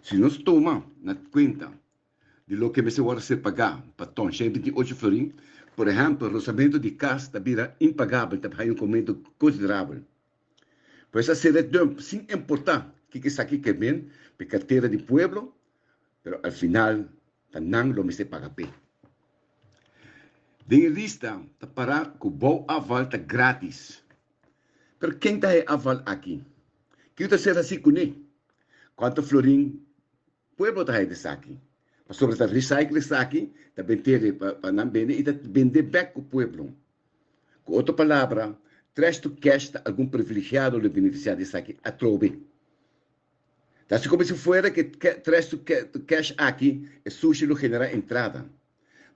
Si nos tuma na kuenta di loke mester wòrdu ser pagá pa tòn 128 florin, por ehèmpel, rosamentu di kas ta bira impagabel, ta haña un koumento konsiderabel. Pues a sera e dump sin importá kiko esaki ke men pa e kartera di pueblo, pero al final ta nan lo mester paga p'e. Den e lista ta pará ku bou afval ta grátis. Pero ken ta e afval aki? Kiko ta ser hasí kuné? Kuantu florin pueblo ta haya di esaki? Pasobra ta recycle esaki, ta bent'é pa nan bende i ta bend'é bèk ku pueblo. Ku otro palabra, trash to cash ta algun privilegiado lo benefisiá di esaki atrobe. Ta hasi komo si fuera ku e trash to cash aki e sushi lo generá entrada.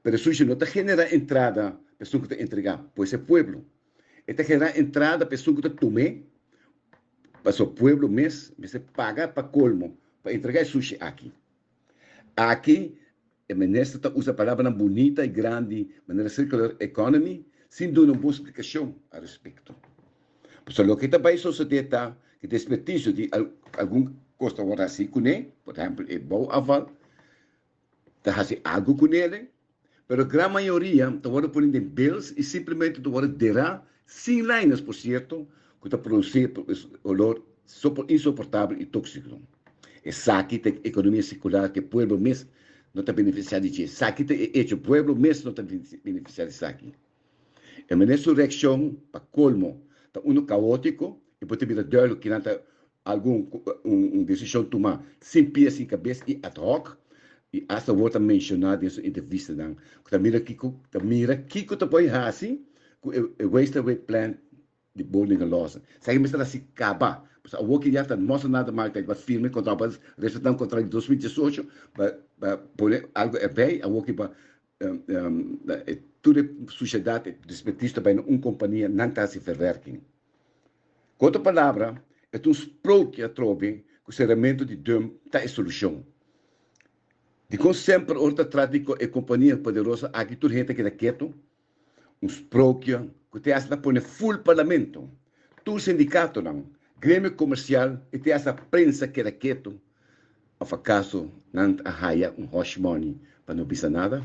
Pero e sushi no ta generá entrada pa esun ku ta entregá, pues e pueblo. E ta generá entrada pa esun ku ta tum'é, pasobra pueblo mes mester paga pa kolmo pa entregá e sushi aki. Aki e minister ta usa palabranan bunita i grandi manera circular economy sin duna un bon splikashon al respekto. Pasobra loke ta bai sosodé ta ku despertisio di algun kos ta wòrdu hasi kuné, por ehèmpel e bouwafval, ta hasi algu kunele, pero gran mayoria ta wòrdu pone den bales i simplemente ta wòrdu derá, sin liners por sierto, ku ta produsí olor insoportabel i tóksiko. Esaki ta e ekonomia sirkular ku e pueblo mes no ta benefisiá di dje. Esaki ta e echo, pueblo mes no ta benefisiá di esaki. E manera su reakshon pa kolmo ta unu kaótiko i por ta bira duidelijk kinan ta algun un desishon tumá sin pia sin kabes i ad hoc i asta wor ta menshoná den su entrevistanan ku ta mira kiko ta mira kiko ta por hasi ku e waste away plant di Boarding and Lawson. Esaki mester hasi kaba pasobra awor ki ya ta mostra nada mal ta firma e kontrato pa resulta un kontrato di 2018 pa pa pone algu erbij awor ki pa Tur e sushedat, e desperdicio ta bai na un kompania, nan ta hasi verwerking. Ku otro palabra, e ta un sprookje atrobe ku seramentu di dump ta e solushon. Dikon semper ora ta trata di e kompania poderoso aki tur hende ta keda ketu? Un sprookje ku te hasta ta pone ful parlamento, tur sindikatonan, gremio komersial i te hasta prensa keda ketu. Of akaso nan a haya un hush money pa no bisa nada?